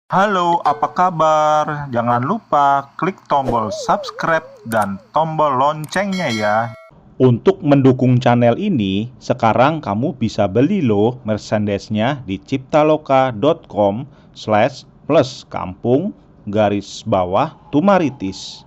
Halo, apa kabar? Jangan lupa klik tombol subscribe dan tombol loncengnya ya. Untuk mendukung channel ini, sekarang kamu bisa beli loh merchandise-nya di ciptaloka.com/plus kampung_tumaritis.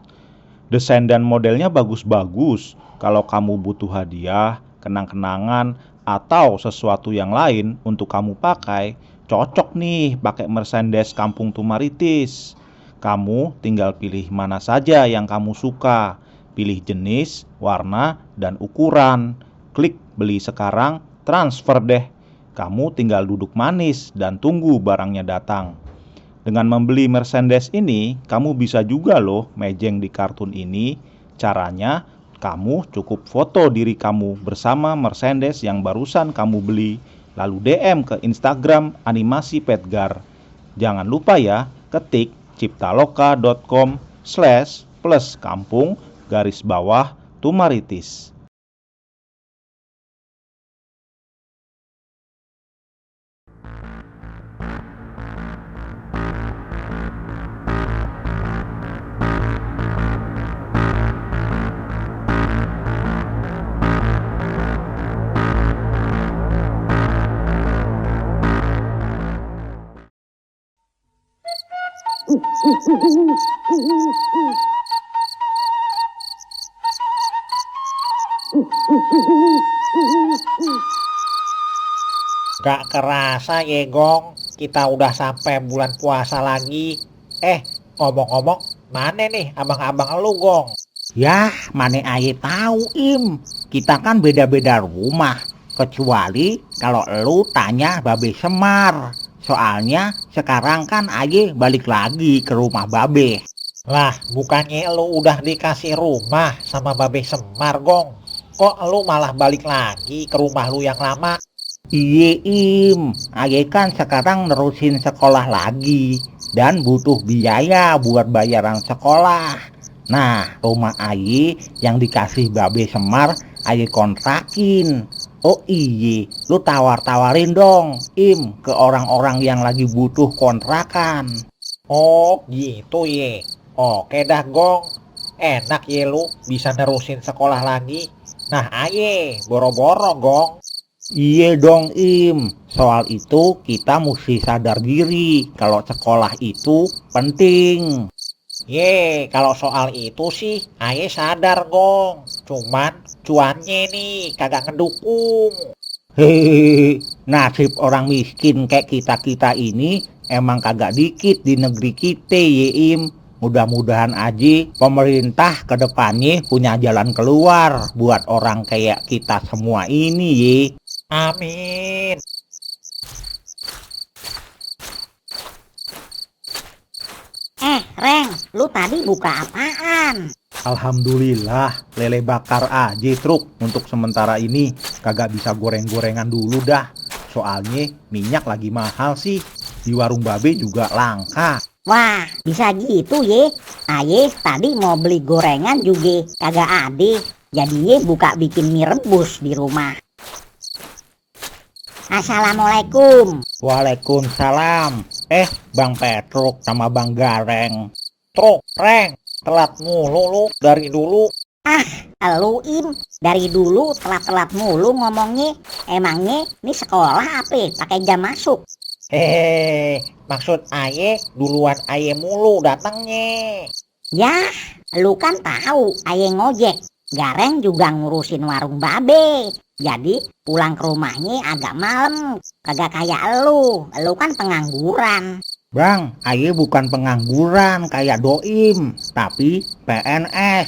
Desain dan modelnya bagus-bagus. Kalau kamu butuh hadiah, kenang-kenangan, atau sesuatu yang lain untuk kamu pakai, cocok nih pakai merchandise Kampung Tumaritis. Kamu tinggal pilih mana saja yang kamu suka. Pilih jenis, warna, dan ukuran. Klik beli sekarang, transfer deh. Kamu tinggal duduk manis dan tunggu barangnya datang. Dengan membeli merchandise ini, kamu bisa juga loh mejeng di kartun ini. Caranya, kamu cukup foto diri kamu bersama merchandise yang barusan kamu beli, lalu DM ke Instagram Animasi Petgar. Jangan lupa ya, ketik ciptaloka.com/plus kampung_tumaritis. Gak kerasa ya Gong, kita udah sampai bulan puasa lagi. Ngomong-ngomong, mana nih abang-abang lu Gong? Yah, mana aye tahu Im. Kita kan beda-beda rumah. Kecuali kalau lu tanya Babe Semar. Soalnya sekarang kan aye balik lagi ke rumah Babe. Lah, bukannya lu udah dikasih rumah sama Babe Semar Gong? Kok lu malah balik lagi ke rumah lu yang lama? Iye Im, aye kan sekarang nerusin sekolah lagi. Dan butuh biaya buat bayaran sekolah. Nah, rumah aye yang dikasih Babe Semar aye kontrakin. Oh iye, lu tawar-tawarin dong Im ke orang-orang yang lagi butuh kontrakan. Oh gitu ye. Oke dah Gong, enak ye lu bisa nerusin sekolah lagi. Nah aye, boro-boro Gong. Iya dong Im, soal itu kita mesti sadar diri kalau sekolah itu penting. Ye, kalau soal itu sih aye sadar Gong. Cuman cuannya nih kagak ngedukung. Hehehe, nasib orang miskin kayak kita-kita ini emang kagak dikit di negeri kita ya Im. Mudah-mudahan aja pemerintah ke depannya punya jalan keluar buat orang kayak kita semua ini ye. Amin. Reng, lu tadi buka apaan? Alhamdulillah, lele bakar aja truk untuk sementara ini. Kagak bisa goreng-gorengan dulu dah. Soalnya minyak lagi mahal sih. Di warung Babe juga langka. Wah, bisa gitu ye. Aye tadi mau beli gorengan juga kagak ada. Jadi ye buka bikin mie rebus di rumah. Assalamualaikum. Waalaikumsalam. Bang Petruk sama Bang Gareng. Truk, Reng, telat mulu lu dari dulu. Elu Im, dari dulu telat-telat mulu ngomongnya. Emangnya ini sekolah apa pakai jam masuk? Maksud aye duluan aye mulu datangnya. Yah, lu kan tahu aye ngojek. Gareng juga ngurusin warung Babe. Jadi pulang ke rumahnya agak malam. Kagak kayak lu kan pengangguran. Bang, aye bukan pengangguran kayak Doim, tapi PNS.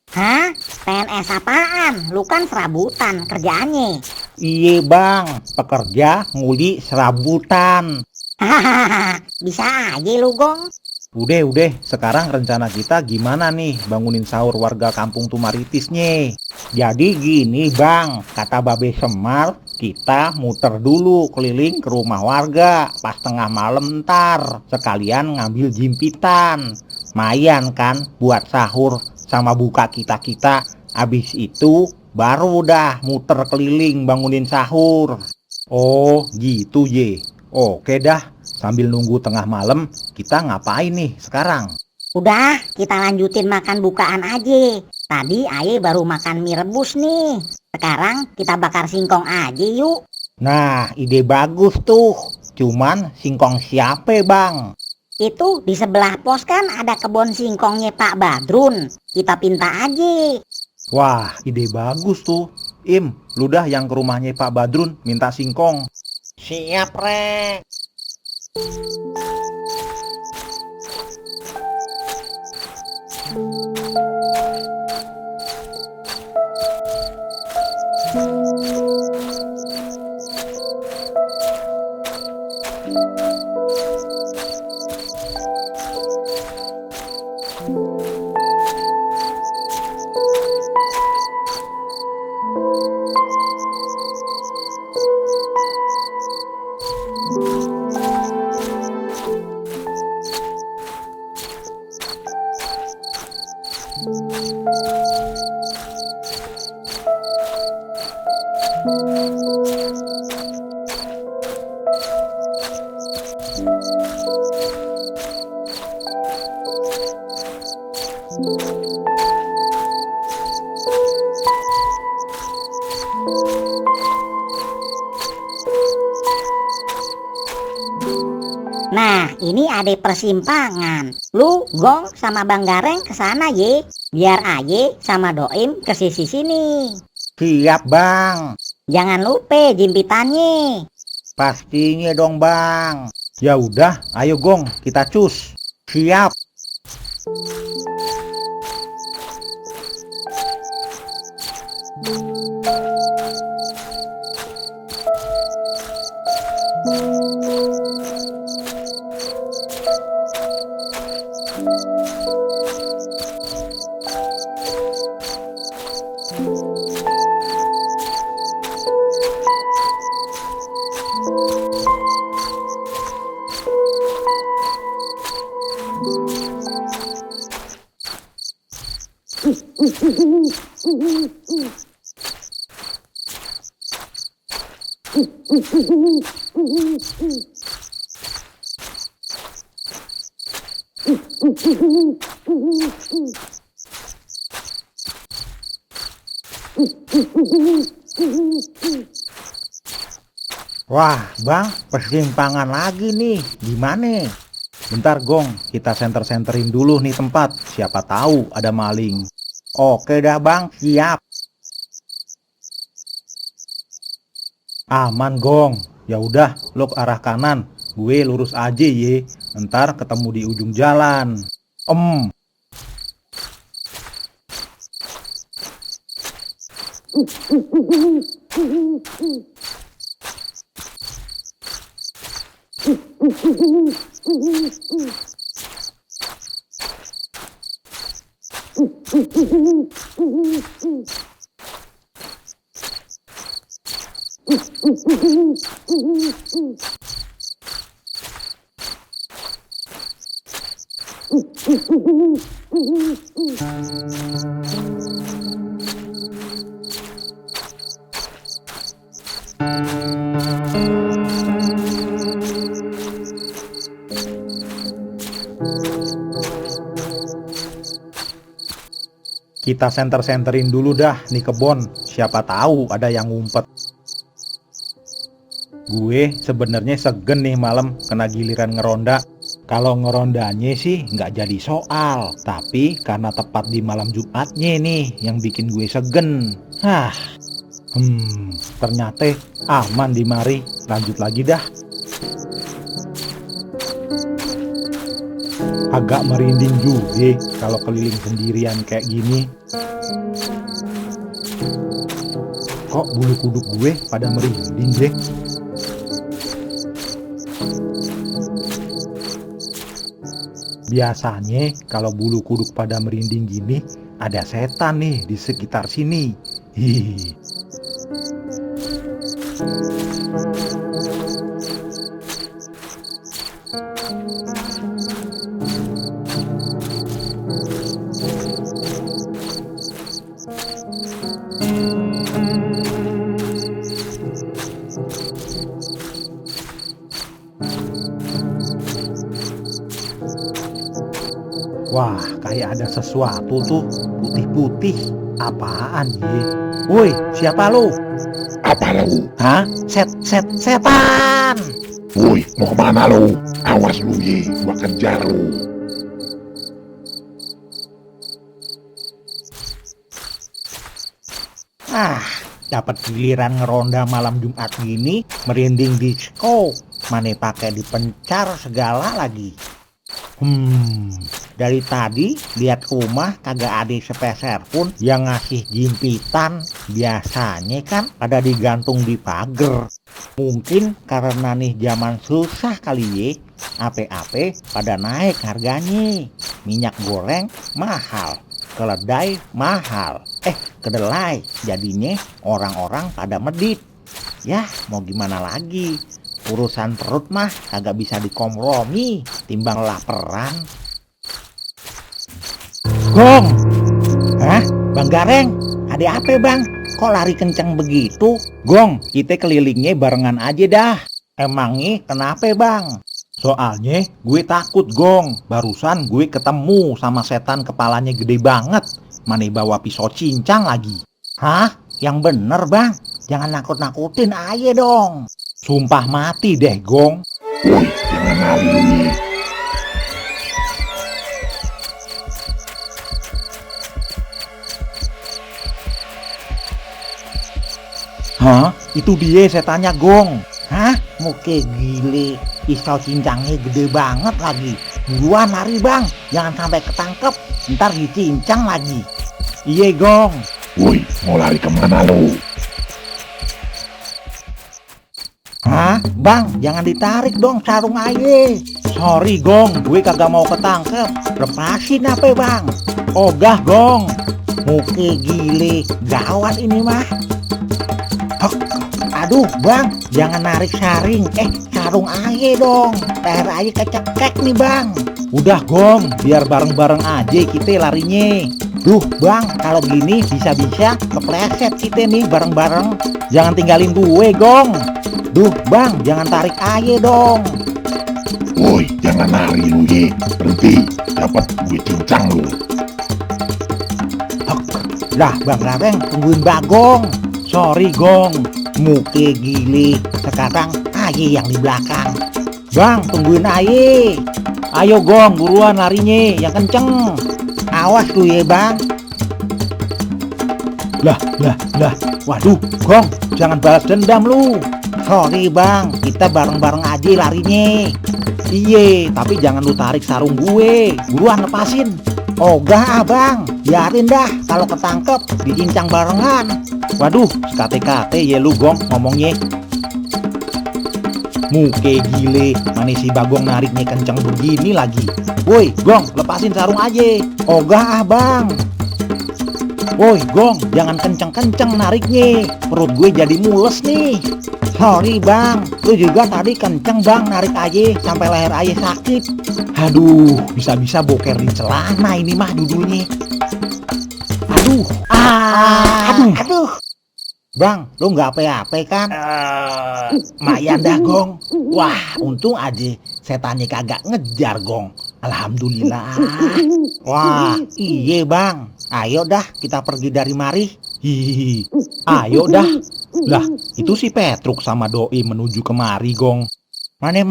Hah? PNS apaan? Lu kan serabutan kerjaannya. Iye bang, pekerja nguli serabutan. Hahaha, bisa aja lu Gong. Udah, sekarang rencana kita gimana nih bangunin sahur warga Kampung Tumaritisnya? Jadi gini bang, kata Babe Semar, kita muter dulu keliling ke rumah warga pas tengah malam ntar. Sekalian ngambil jimpitan. Mayan kan buat sahur sama buka kita-kita. Abis itu baru dah muter keliling bangunin sahur. Oh gitu ye. Oke dah, sambil nunggu tengah malam, kita ngapain nih sekarang? Udah, kita lanjutin makan bukaan aja. Tadi aye baru makan mie rebus nih. Sekarang kita bakar singkong aja yuk. Nah, ide bagus tuh. Cuman singkong siapa bang? Itu di sebelah pos kan ada kebun singkongnya Pak Badrun. Kita pinta aja. Wah, ide bagus tuh. Im, lu dah yang ke rumahnya Pak Badrun minta singkong. Siap, Rek. Nah, ini ada persimpangan. Lu, Gong, sama Bang Gareng ke sana ye. Biar aye sama Doim ke sisi sini. Siap bang. Jangan lupa jimpitannya. Pastinya dong bang. Ya udah, ayo Gong, kita cus. Siap. Wah, bang, persimpangan lagi nih. Gimana? Bentar, Gong, kita senter-senterin dulu nih tempat. Siapa tahu ada maling. Oke dah, bang, siap. Aman, Gong. Ya udah, lo ke arah kanan. Gue lurus aja ye. Ntar ketemu di ujung jalan. Kita senter-senterin dulu dah nih kebon. Siapa tahu ada yang ngumpet. Gue sebenarnya segen nih malam kena giliran ngeronda. Kalau ngerondanya sih nggak jadi soal, tapi karena tepat di malam Jumatnya nih yang bikin gue segen. Ternyata aman di mari. Lanjut lagi dah. Agak merinding juga kalau keliling sendirian kayak gini. Kok bulu kuduk gue pada merinding deh? Biasanya kalau bulu kuduk pada merinding gini, ada setan nih di sekitar sini. Hihi. Wah, kayak ada sesuatu tuh, putih-putih. Apaan ye? Woi, siapa lu? Apa lu? Hah? Setan! Woi, mau kemana lu? Awas lu ye, gua kejar lu. Ah, dapat giliran ngeronda malam Jumat gini, merinding disco. Mane pakai dipencar segala lagi. Dari tadi lihat rumah kagak ada sepeser pun yang ngasih jimpitan. Biasanya kan pada digantung di pagar. Mungkin karena nih zaman susah kali ye, ape-ape pada naik harganya. Minyak goreng mahal, keledai mahal, kedelai jadinya orang-orang pada medit. Ya mau gimana lagi, urusan perut mah kagak bisa dikompromi timbang laperan. Gong! Hah? Bang Gareng? Ada apa bang? Kok lari kenceng begitu? Gong, kita kelilingnya barengan aja dah. Emangnya kenapa bang? Soalnya gue takut Gong. Barusan gue ketemu sama setan kepalanya gede banget. Mana bawa pisau cincang lagi. Hah? Yang bener bang? Jangan nakut-nakutin aja dong. Sumpah mati deh Gong. Woi, jangan lari lu ye. Hah? Itu dia setannya Gong. Hah? Muke gile. Pisau cincangnya gede banget lagi. Buruan lari bang. Jangan sampai ketangkep. Ntar dicincang lagi. Iya Gong. Woi, mau lari kemana lu? Hah? Bang, jangan ditarik dong sarung aja. Sorry Gong, gue kagak mau ketangkep. Lepasin apa bang? Ogah Gong. Muke gile. Gawat ini mah. Hek. Aduh bang, jangan narik saring. Sarung aja dong. Leher aja kecekek nih bang. Udah Gong, biar bareng-bareng aja kita larinya. Duh bang, kalau gini bisa-bisa kepleset kita nih bareng-bareng. Jangan tinggalin gue Gong. Duh bang, jangan tarik aja dong. Woi, jangan lari lu ye. Berhenti, dapat gue cincang lu. Lah bang Gareng, tungguin Bagong. Sorry Gong, muke gile. Sekarang aja yang di belakang. Bang, tungguin aja. Ayo Gong, buruan larinya, yang kenceng. Awas tuh ya bang. Lah. Waduh, Gong, jangan balas dendam lu. Sorry bang, kita bareng-bareng aja larinya. Iye, tapi jangan lu tarik sarung gue. Buruan lepasin. Ogah bang, biarin dah. Kalau ketangkep, dicincang barengan. Waduh, sekate-kate ya lu Gong ngomongnya. Muke gile, mana si Bagong nariknya kenceng begini lagi. Woi Gong, lepasin sarung aja. Ogah bang. Woi Gong, jangan kenceng-kenceng nariknya. Perut gue jadi mules nih. Sorry bang, lu juga tadi kenceng bang narik aja sampai leher aja sakit. Aduh, bisa-bisa boker di celana ini mah judulnya. Aduh. Bang, lu nggak apa-apa kan? Mayan dah Gong. Wah, untung aja setannya kagak ngejar Gong. Alhamdulillah. Wah, iye bang. Ayo dah kita pergi dari mari. Hihihi. Ayo dah. Lah, itu si Petruk sama Doi menuju kemari Gong. Mane.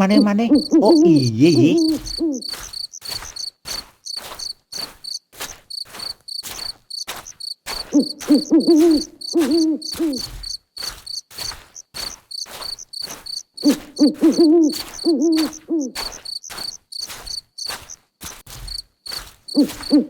Oh iye.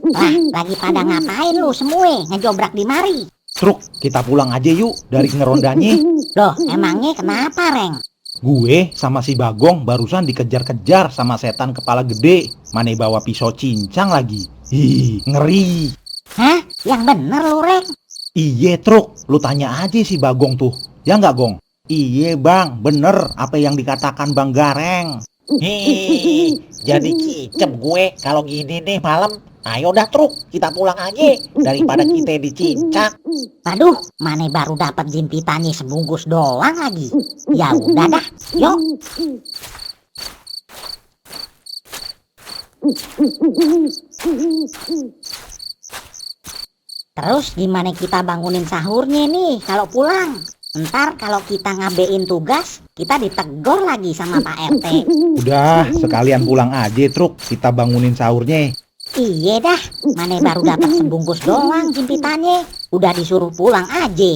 Lah, lagi pada ngapain lu semua ngejobrak di mari? Truk, kita pulang aja yuk dari ngerondanya. Loh, emangnya kenapa, Reng? Gue sama si Bagong barusan dikejar-kejar sama setan kepala gede. Mane bawa pisau cincang lagi. Ngeri. Hah? Yang bener lu, Reng? Iye Truk, lu tanya aja si Bagong tuh. Ya nggak Gong? Iye bang, bener apa yang dikatakan Bang Gareng. Jadi cicep gue kalau gini nih malam. Ayo dah Truk, kita pulang aja daripada kita dicincang. Waduh, Mane baru dapat jimpitannya sebungkus doang lagi. Ya udah dah, yuk. Terus gimana kita bangunin sahurnya nih kalau pulang? Ntar kalau kita ngabein tugas, kita ditegor lagi sama Pak RT. Udah, sekalian pulang aja truk, kita bangunin sahurnya. Iya dah, mana baru dapat sebungkus doang jimpitannya. Udah disuruh pulang aja.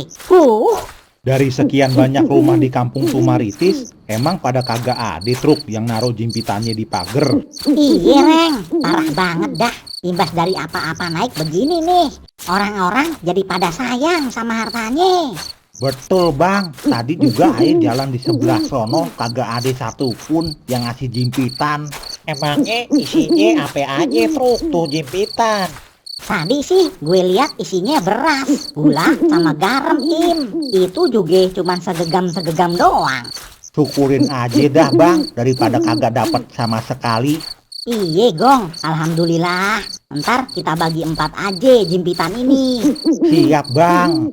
Dari sekian banyak rumah di kampung Tumaritis, emang pada kagak ada truk yang naruh jimpitannya di pagar. Iya Reng, parah banget dah. Imbas dari apa-apa naik begini nih. Orang-orang jadi pada sayang sama hartanya. Betul bang, tadi juga air jalan di sebelah sono kagak ada satupun yang ngasih jimpitan. Emangnya isinya apa aja truk tuh jimpitan? Tadi sih gue lihat isinya beras, gula, sama garam Im. Itu juga cuman segegam-segegam doang. Syukurin aja dah bang, daripada kagak dapat sama sekali. Iye Gong, alhamdulillah. Ntar kita bagi 4 aja jimpitan ini. Siap bang.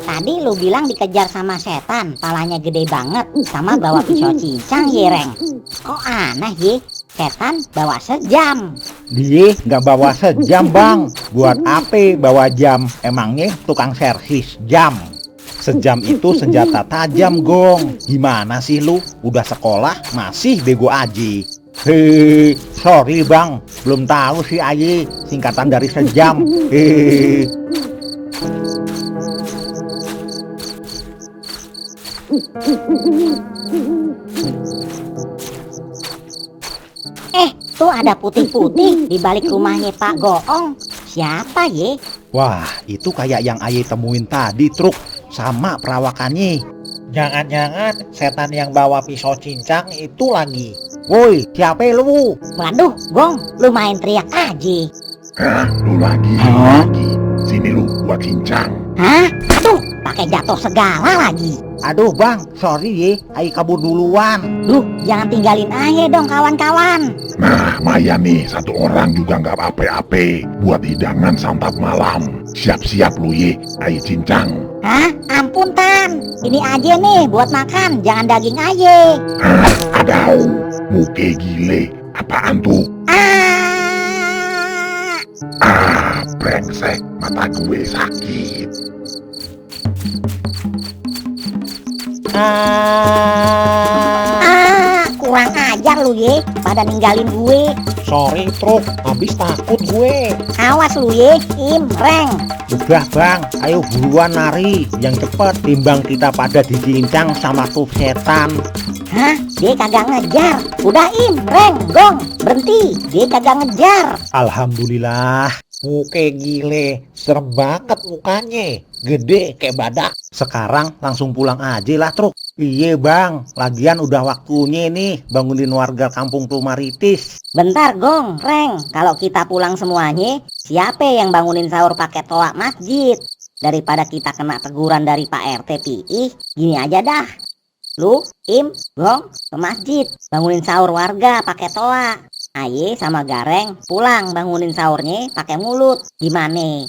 Tadi lu bilang dikejar sama setan, palanya gede banget, sama bawa pisau cincang ye Reng. Kok aneh ye, setan bawa sejam. Dia nggak bawa sejam bang, buat apa bawa jam? Emangnya tukang servis jam? Sejam itu senjata tajam gong. Gimana sih lu? Udah sekolah masih bego aja. Hei, sorry bang, belum tahu sih aye singkatan dari sejam. Hei. Tuh ada putih-putih di balik rumahnya Pak Goong. Siapa ye? Wah, itu kayak yang aye temuin tadi truk, sama perawakannya. Jangan-jangan setan yang bawa pisau cincang itu lagi. Woi, siapa lu? Waduh, Gong, lu main teriak aja. Hah, lu lagi. Sini lu, gua cincang. Hah? Tuh, pakai jatuh segala lagi. Aduh bang, sorry ye, aye kabur duluan. Duh, jangan tinggalin aja dong kawan-kawan. Nah, Maya nih, satu orang juga nggak apa-apa buat hidangan santap malam. Siap-siap lu ye, ayo cincang. Hah? Ampun Tan, ini aja nih buat makan, jangan daging aja. Hah, adau, muke gile, apaan tuh? Brengsek, mata gue sakit. Kurang ajar lu ye, pada ninggalin gue. Sorry truk, habis takut gue. Awas lu ye, Im, Reng. Udah bang, ayo buruan lari. Yang cepet timbang kita pada dicincang sama tuh setan. Hah? Dia kagak ngejar. Udah Im, Reng, Gong, berhenti. Dia kagak ngejar. Alhamdulillah. Muke gile, serem banget mukanya. Gede kayak badak. Sekarang langsung pulang aja lah truk. Iya bang, lagian udah waktunya nih bangunin warga kampung Tumaritis. Bentar Gong, Reng, kalau kita pulang semuanya, siapa yang bangunin sahur pakai toa masjid? Daripada kita kena teguran dari Pak RT PI, gini aja dah. Lu, Im, Gong, ke masjid, bangunin sahur warga pakai toa. Aye sama Gareng pulang bangunin sahurnya pakai mulut. Gimana?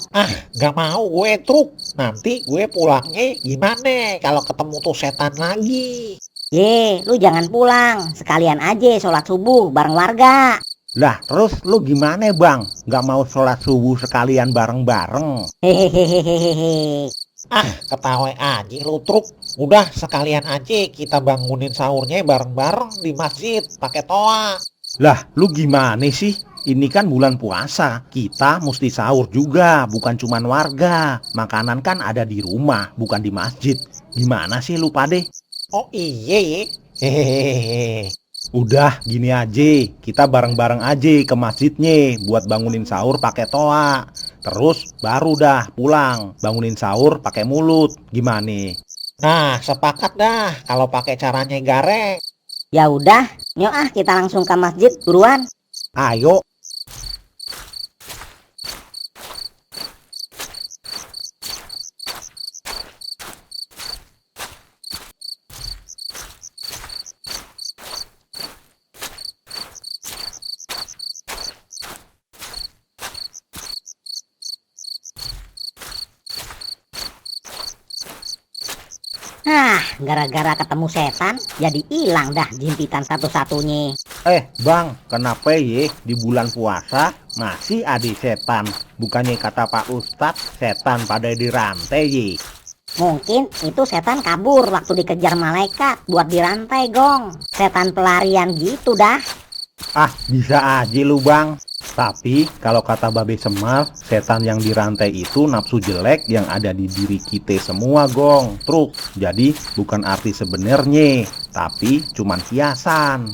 Gak mau gue truk. Nanti gue pulangnya gimana kalau ketemu tuh setan lagi? Ye, lu jangan pulang. Sekalian aja sholat subuh bareng warga. Lah terus lu gimana bang? Gak mau sholat subuh sekalian bareng-bareng? Hehehehehe. Ketawa aja lu truk. Udah sekalian aja kita bangunin sahurnya bareng-bareng di masjid pakai toa. Lah lu gimana sih? Ini kan bulan puasa, kita mesti sahur juga, bukan cuman warga. Makanan kan ada di rumah, bukan di masjid. Gimana sih lu pade? Oh iya ye. Hehehe. Udah gini aja, kita bareng-bareng aja ke masjidnya buat bangunin sahur pakai toa. Terus baru dah pulang, bangunin sahur pakai mulut. Gimana? Nah, sepakat dah kalau pakai caranya Gareng. Ya udah, nyok kita langsung ke masjid buruan. Ayo. Gara-gara ketemu setan, jadi hilang dah jimpitan satu-satunya. Bang, kenapa ye di bulan puasa masih ada setan? Bukannya kata Pak Ustadz setan pada dirantai ye? Mungkin itu setan kabur waktu dikejar malaikat buat dirantai, Gong. Setan pelarian gitu dah. Bisa aja lu bang. Tapi kalau kata Babe Semar, setan yang dirantai itu nafsu jelek yang ada di diri kita semua, Gong. Truk. Jadi bukan arti sebenarnya, tapi cuman hiasan.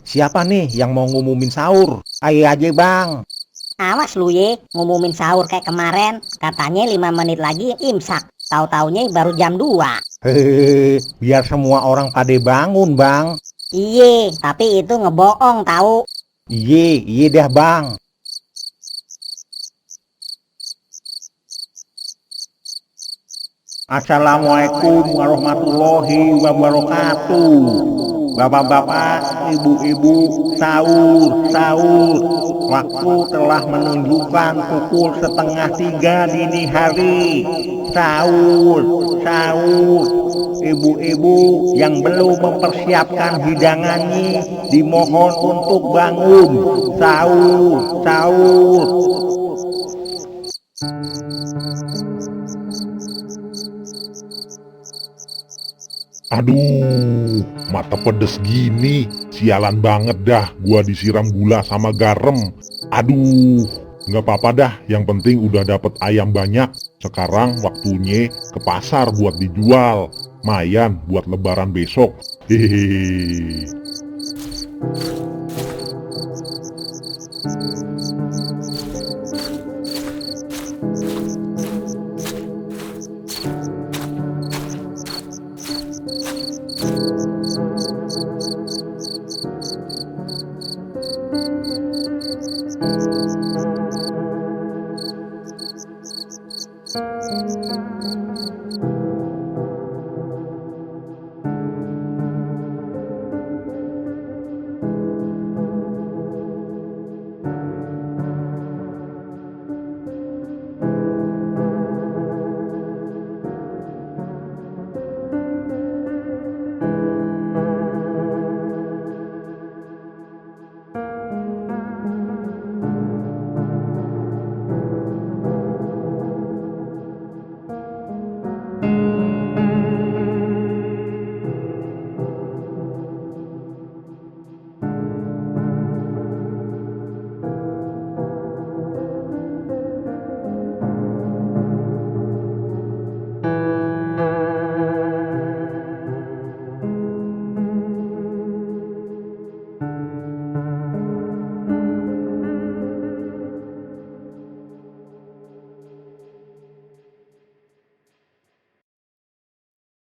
Siapa nih yang mau ngumumin sahur? Ayo aja bang. Awas lu ye, ngumumin sahur kayak kemarin. Katanya 5 menit lagi imsak. Tahu-taunya baru jam 2. Biar semua orang pada bangun bang. Iye, tapi itu ngebohong tahu. Iye dah bang. Assalamualaikum warahmatullahi wabarakatuh. Bapak-bapak, ibu-ibu, sahur. Waktu telah menunjukkan pukul 2:30 dini hari. Sahur. Ibu-ibu yang belum mempersiapkan hidangannya dimohon untuk bangun. Sahur. Aduh, mata pedes gini. Sialan banget dah gua disiram gula sama garam. Aduh, nggak apa-apa dah. Yang penting udah dapet ayam banyak. Sekarang waktunya ke pasar buat dijual. Mayan buat lebaran besok. Hehehe.